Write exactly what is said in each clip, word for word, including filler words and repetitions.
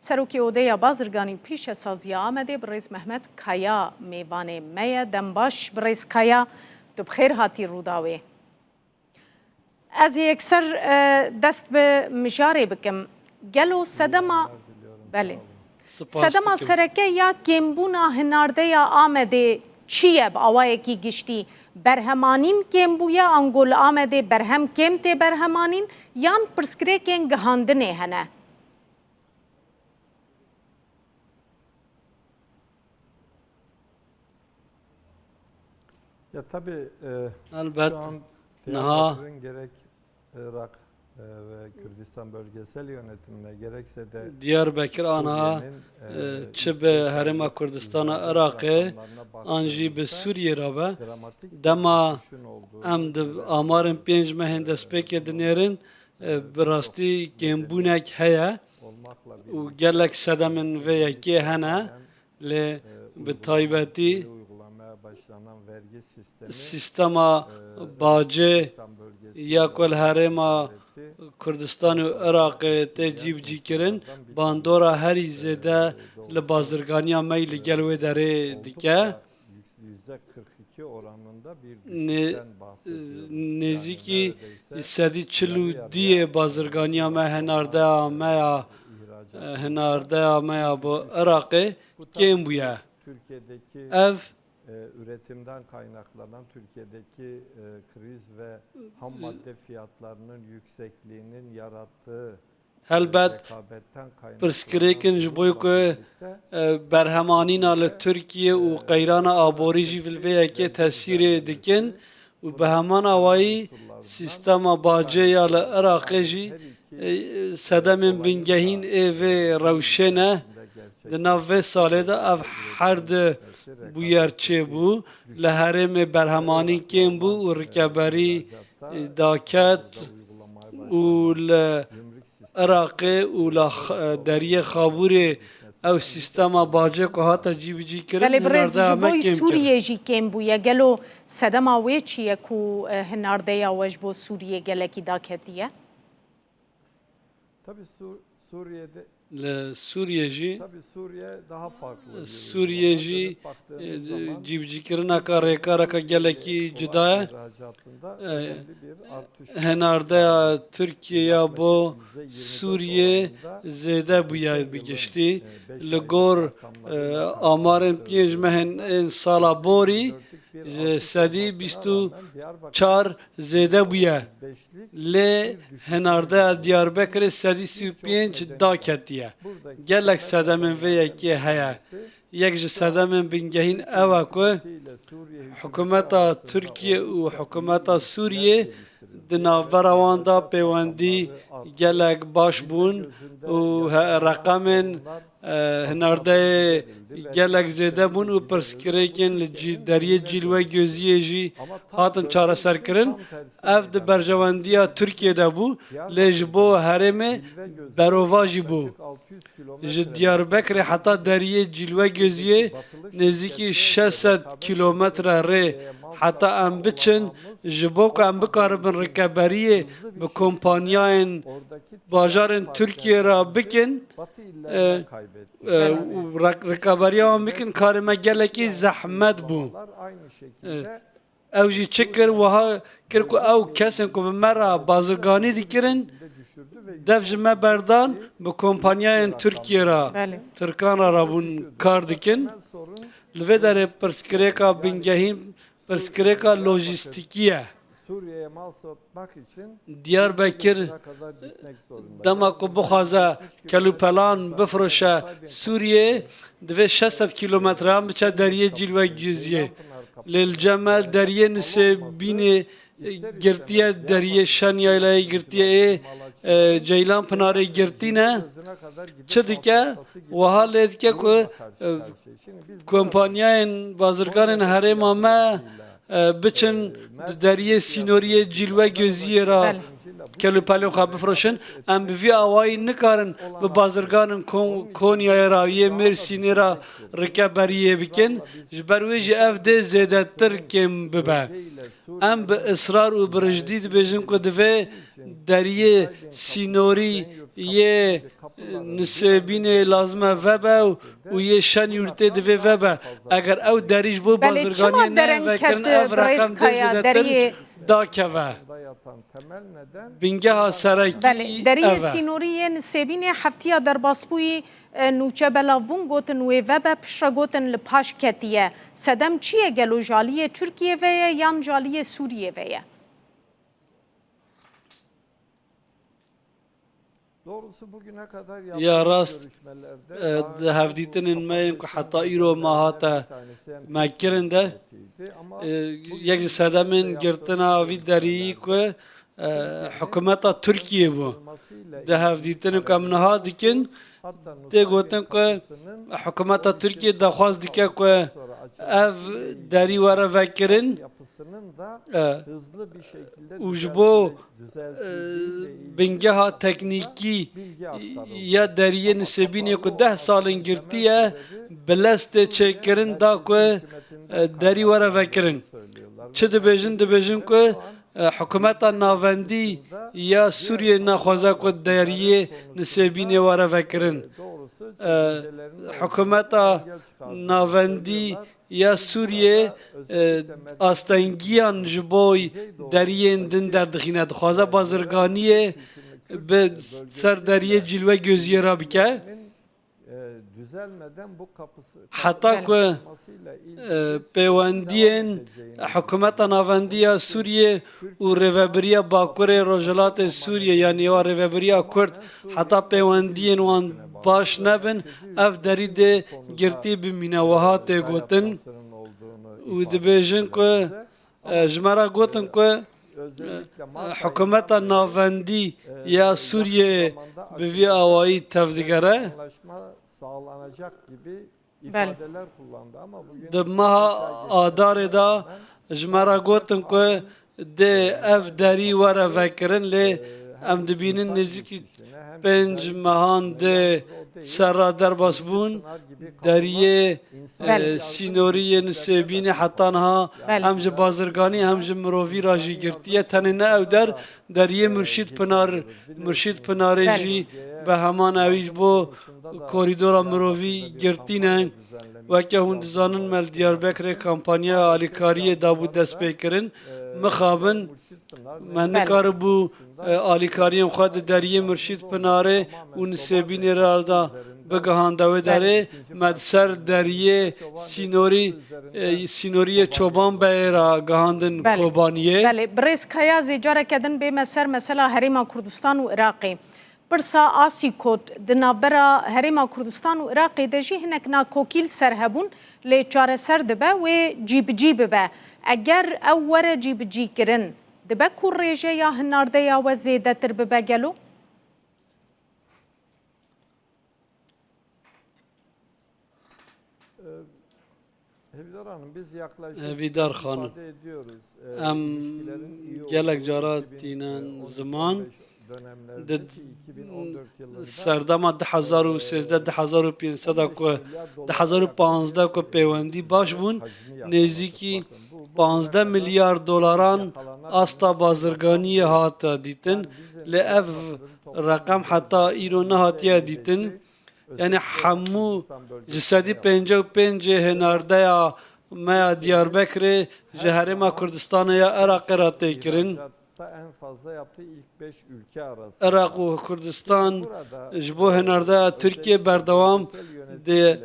Serokê Odeya Bazirganî û Pîşesaziya Amedê birêz Mehmet Kaya mêvanê me ye. Dem baş birêz Kaya, tu bi xêr hatî Rûdawê. Ez ê yekser, e, dest bi mijarê bikim. Gelo sedema, belê. Spas Sedema dikim. sereke ya kêmbûna hinardeya Amedê çi ye bi awayekî giştî? Berhemanîn kêm bûye, ango li Amedê berhem kêm tê berhemanîn, yan pirsgirêkên gihandinê hene? Ya tabii, e, Elbet, şu an niha Diyarbakır'ın gerek Irak, e, ve Kürdistan bölgesel yönetimine gerekse de Diyarbekir aniha, Suriye'nin, e, e, çi bi Herêma Kurdistana Iraqê, an jî bi Sûriyê re be. Dema em di amarên pênc mehên destpêkê dinêrin, e, bi rastî kêmbûnek heye û gelek sedemên vê yekê hene. Lê bi taybetî sîstema bacê ya ku li Herêma Kurdistan û Iraqê tê cîbicîkirin, bandora herî zêde li bazirganiya me yî li gel wê derê dike. Nê-, nêzîkî sedî çil û duyê bazirganiya me, hinardeya me ya, hinardeya me ya bo Iraqê kêm bûye. Ev üretimden kaynaklanan Türkiye'deki, e, kriz ve ham madde fiyatlarının yüksekliğinin yarattığı Helbet, pirsgirêkin ji bo ku, e, berhemanîna li Tirkiye û qeyrana aborî jî li vê yekê tesîrê dikin û bi heman awayî sîstema bacê ya li Iraqê jî, e, sedemên bingehîn ê vê rewşê ne. Di nav vê salê de ev her du bûyer çêbû. Li herêmê berhemanî kêm bû û rikeberî, e, daket û li Iraqê û li X-, Deriyê Xabûrê ew sîstema bacê ku hate cîbicî kirin, Belê birêz, hinardeya ji me bo kêm kir. Sûriyê jî kêm bûye. Gelo sedema wê çi ye ku, e, hinardeya we ji bo Sûriyê gelekî daketiye? Tabii Su-, Suriye'de Li Sûriyê jî, Sûriyê jî, e, cîbicîkirineka rêkareka gelekî cuda ye. E, hinardeya Tirkiyê ya bo Sûriyê zêde bûye bi giştî. Li gor, e, amarên pênc mehên ên sala borî ji sedî bîst û çar zêde bûye. Lê hinardeya Diyarbekirê sedî sî û pênc daketiye. Gelek sedemên vê yekê heye. Yek ji sedemên bingehîn ew e ku hikûmeta Tirkiye û hikûmeta Sûriyê di navbera wan de pêwendî gelek baş bûn û he-, reqemên e, hinardeyê gelek zêde bûn û pirsgirêkên li cî-, deriyê Cîlwegoziyê jî hatin çareserkirin. Ev di berjewendiya Tirkiyê de bû, lê ji bo herêmê berovajî bû. Ji Diyarbekirê heta deriyê Cîlwegoziyê nêzîkî şeş sed kîlometre rê heta em biçin, ji bo ku em bikaribin rikeberiyê bi kompanyayên bajarên Tirkiyê re bikin, e, e, û rek-, rikaberiya wan bikin, karê me gelekî zehmet bû. E, ew jî çi kir? Wiha kir ku ew kesên ku bi me re bazirganî dikirin, dev ji me berdan, bi kompanyayên Tirkiyê re, Belê. Tirkan re rabûn kar dikin. Li vê derê pirsgirêka bingehîn, pirsgirêka lojîstîkî ye. Diyarbekir dema ku bixwaze kelûpelan bifroşe Sûriyê, divê şeş sed kîlometreyan biçe deriyê Cîlwegoziyê. Lê li cem me deriyê Nisêbînê girtiye, deriyê Şenyaylayê girtiye, ê, e, Ceylan Pinarê girtîne. Çi dike? Wiha lê dike ku, e, kompanyayên bazirganên herêma me, e, biçin di deriyê sînoriyê Cîlwegoziyê re Belê. kelûpelên xwe bifroşin. Em bi vî awayî nikarin bi bazirganên Kon-, Konyayê re, yê Mêrsînê re rikeberiyê bikin. Ji ber wê jî ev dê zêdetir kêm bibe. Em bi israr û bi rijdî dibêjin ku divê deriyê sînorî yê Nisêbînê lazim e vebe û, û yê Şenyurtê divê vebe. Eger ew derî ji bo Belê, çima bazirganiyê dereng neyê vekirin, ket, ev birêz reqem dê Kaya, zêdetir deriyê dakeve. Bingeha serekî Belê, deriyê ev e. Sînorî yê Nisêbînê heftiya derbasbûyî, e, nûçe belav bûn, gotin wê vebe, piştre gotin li paş ketiye. Sedem çi ye gelo, ji aliyê Tirkiyê ve ye yan ji aliyê Sûriyê ve ye? Ya rast, e, di hevdîtinên me yên ku heta îro me hate me kirin de, e, yek ji sedemên girtina vî deriyî ku, e, hikûmeta Tirkiyê bû. Di hevdîtinên ku em niha dikin, tê gotin ku hikûmeta Tirkiyê daxwaz dike ku ev derî were vekirin, e, û ji bo, e, bingeha teknîkî ya deriyê Nisêbînê ku deh sal in girtî ye, bi lestê çêkirin da ku, e, derî were vekirin. Çi dibêjin? Dibêjin ku, e, hikûmeta navendî ya Sûriyê naxwaze ku deriyê Nisêbînê were vekirin. E, hikûmeta navendî ya Sûriyê, e, astengiyan ji bo deriyên din derdixîne. Dixwaze bazirganiyê bi ser deriyê Cîlwe Göziyê re bike. Heta ku, e, pêwendiyên hikûmeta navendî ya Sûriyê û Rêvebiriya Bakurê Rojhilatê Sûriyê, yanî wa Rêvebiriya Kurd, heta pêwendiyên wan baş nebin, ev derî dê girtî bimîne, wiha tê gotin. Û dibêjin ku, e, ji me re gotin ku, e, hikûmeta navendî ya Sûriyeyê bi vî awayî tevdigere. Belê. Di meha Adarê de ji me re gotin ku dê ev derî were vekirin, lê em dibînin nêzîkî pênc mehan dê serra derbas bûn, deriyê, e, Belê. Sînorî yê Nisêbînê heta niha Belê. Hem ji bazirganî hem ji mirovî re jî girtiye. Tenê ne ew der, deriyê Murşîd Pinar, Murşîd Pinarê Belê. Jî bi heman ewî ji bo korîdora mirovî girtî ne. Weke hûn dizanin, me li Diyarbekirê kampanya alîkariyê dabû destpêkirin. Mixabin, me Belê. Nikaribû, e, alîkariyên xwe di deriyê Murşîd Pinarê û Nisêbînê re da bigihanda wê derê. Belê. Me di ser deriyê sînorî, e, sînoriyê Çoban Beyê re gihandin Belê. Kobaniyê. Belê. Birêz Kaya, zê careke din bême ser mesela Herêma Kurdistan û Iraqê. Pirsa Asîkot di navbera Herêma Kurdistan û Iraqê de jî hinek nakokî li ser hebûn, lê çareser dibe wê cîbicî bibe. Eger ew were cîbicîkirin, dibe ku rêjeya hinardeya we zêdetir bibe gelo? Hevîdar xanim, em gelek cara tînin ziman. Di serdema du hezar û sêzdeh, du hezar û pênc sed ku, du hezar û panzdeh ku pêwendî baş bûn, nêzîkî panzdeh milyar dolaran asta bazirganiyê hate dîtin. Lê ev reqem heta îro nehatiye dîtin. Yanî hemû ji sedî pêncî û pêncê hênardeya me ya Diyarbekirê ji Herêma Kurdistanê ya Iraqê re tê kirin. Iraq û Kurdistan ji bo hênardeya Tirkiyê berdewam di, e,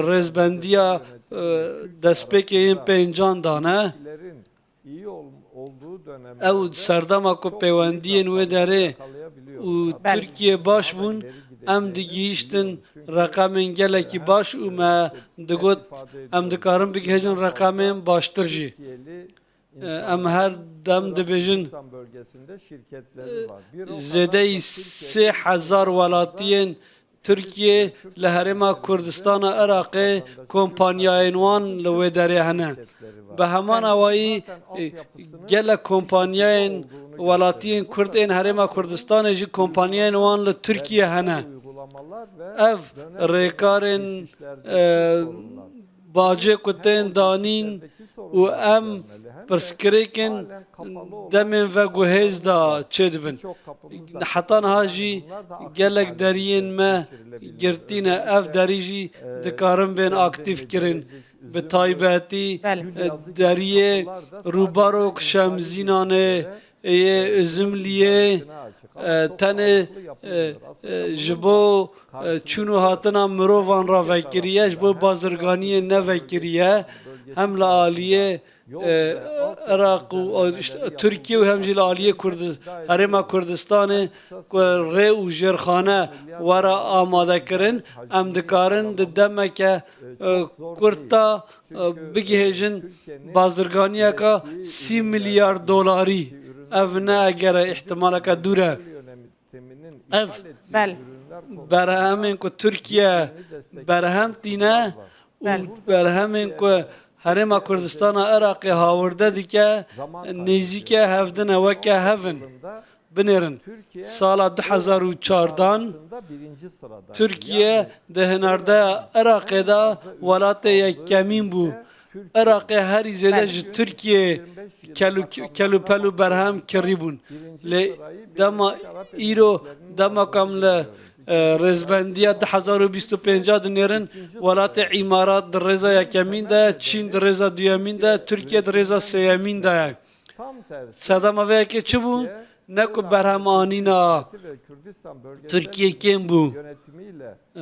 rêzbendiya, e, destpêkê yên pêncan de ne. Ew serdema ku pêwendiyên wê derê û Belê. Tirkiye baş bûn, em digihîştin reqemên gelekî baş û me digot, em dikarin bigihêjin reqemên baştir jî. E, em her dem dibêjin, e, zêdeyî sê hezar welatiyên Tirkiye li Herêma Kurdistana Iraqê kompanyayên wan li wê derê hene. Bi heman awayî, e, gelek kompanyayên welatiyên Kurd ên Herêma Kurdistanê jî kompanyayên wan li Tirkiye hene. Ev rêkarên, e, bacê ku tên danîn û em pirsgirêkên demên veguhêz de çêdibin. Heta niha jî gelek deriyên me girtî ne. Ev derî jî dikarin bên aktîf kirin. Bi taybetî, Belê. e, deriyê Rûbarok Şemzînanê yê Üzümliyê, e, tenê, e, e, ji bo, e, çûn û hatina mirovan re vekiriye, ji bo bazirganiyê nevekiriye, hem li aliyê, e, Iraq û, e, işte, Tirkiye û hem jî li aliyê Kurdi-, Herêma Kurdistanê ku rê û jêrxane were amade kirin, em dikarin di demeke, e, kurt de, e, bigihêjin bazirganiyeke sî milyar dolarî. Ev ne egere, îhtimaleke dûr e. Ev Bel. berhemên ku Tirkiye berhem tîne û Bel. berhemên ku Herêma Kurdistana Iraqê hawirde dike, nêzîke hev din e, weke hev in. Binêrin, sala du hezar û çardan Tirkiye di hinardeya Iraqê de welatê yekemîn bû. Iraqê herî zêde ji Tirkiyê kelû-, kelûpel û berhem kirî bûn. Lê dema îro, dema ku em li, e, rêzbendiya du hezar û bîst û pênc dinêrin, welatê Îmarat di rêza yekemîn de ye, Çîn di rêza duyemîn de ye, Tirkiye di rêza sêyemîn de ye. Sedema vê yekê çi bû? Ne ku berhemanîna Tirkiye kêm bû. Eh.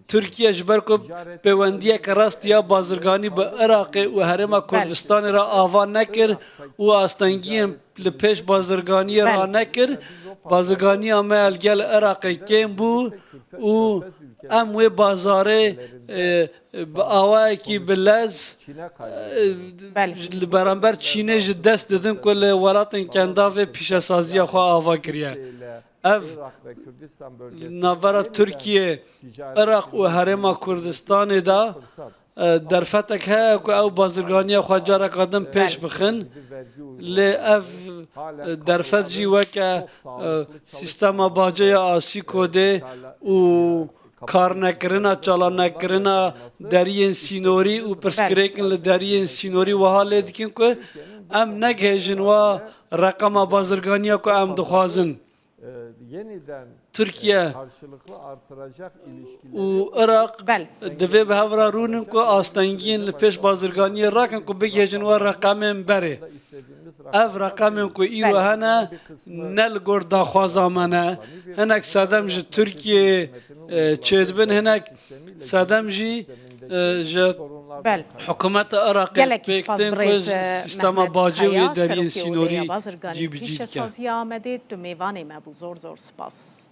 Tirkiye ji ber ku pêwendiyeke rast ya bazirganî bi Iraqê û Herêma Kurdistanê re ava nekir û astengiyên li pêş bazirganiyê Belê. ranekir, bazirganiya me li gel Iraqê kêm bû û em wê bazarê, e, bi awayekî bi lez, e, Belê. li beramber Çînê ji dest didin ku li welatên Kendavê pîşesaziya xwe ava kiriye. Ev li navbera Tirkiye, Iraq û Herêma Kurdistanê de, e, derfetek heye ku ew bazirganiya xwe careka din pêş bixin. Lê ev, e, derfet jî weke, e, sîstema bacê ya Asîkodê û karnekirina, çalanekirina deriyên sînorî û pirsgirêkin li deriyên sînorî wiha lê dikin ku em negihêjin wa reqema bazirganiya ku em dixwazin. Tirkiye û Iraq Bel. divê bi hev re rûnin ku astengiyên li pêş bazirganiyê rakin ku bigihêjin we reqemên berê. Ev reqemên ku îro hene ne li gor daxwaza me ne. Hinek sedem ji Tirkiyeyê, e, çêdibin, hinek sedem jî, e, ji Bel. hikûmeta Iraqê Gelek pêk spas tên ku birêz, ji e, sîstema Mehmet bacê û Kaya, yê deriyên Serokê sînorî Odeya Bazirganî cîbicî dike. Pîşesaziya Amedê, tu mêvanê me bû. Zor zor spas.